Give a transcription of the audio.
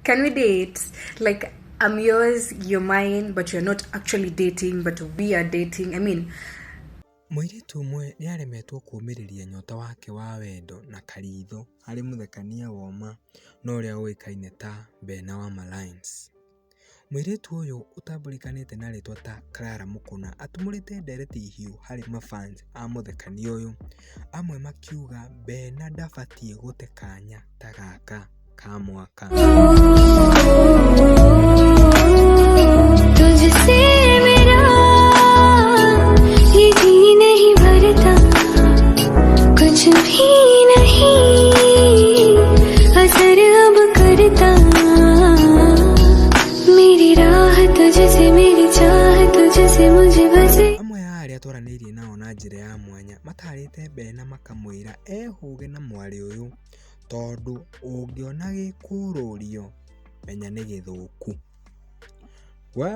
Can we date? Like, I'm yours, you're mine, but you're not actually dating, but we are dating. I mean, Mũirĩtu ũmwe nĩaremetwo kũũmĩrĩria nyota wake wa wendo na karitho harĩ mũthekania woma na ũrĩa ũĩkaine ta Bena wa Malines. Mũirĩtu ũyũ ũtambũrĩkanĩte na rĩtwa ta Clara Mũkũna atumũrĩte ndereti hiũ harĩ mafans a mũthekania ũyũ, amwe makiuga Bena ndabatiĩ gũte kanya ta gaka ka mwaka. तुझसे मेरा ये जी नहीं भरता, कुछ भी नहीं असर अब करता। मेरी राह तुझसे, मेरी चाह तुझसे, मुझे बस Amwe a arĩa twaranĩirie nao na njĩra ya mwanya matarĩte Bena makamwĩra ehũge na mwarĩ ũyũ tondũ ũngĩona gĩkũrũrio menya nĩ gĩthũku. We